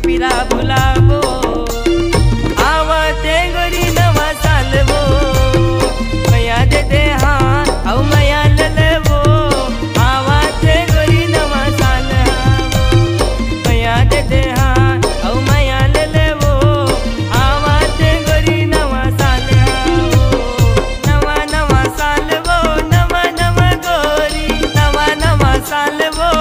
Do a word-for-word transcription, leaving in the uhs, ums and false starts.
पीरा भुलाबो, आवत हे गोरी नवा साल वो। मया दे दे हाँ, अउ मया ले लेबो, आवत हे गोरी नवा साल वो। मया दे दे हाँ, अउ मया ले लेबो, आवत हे गोरी नवा साल वो। नवा नवा साल वो, नवा नवा गोरी, नवा नवा साल वो,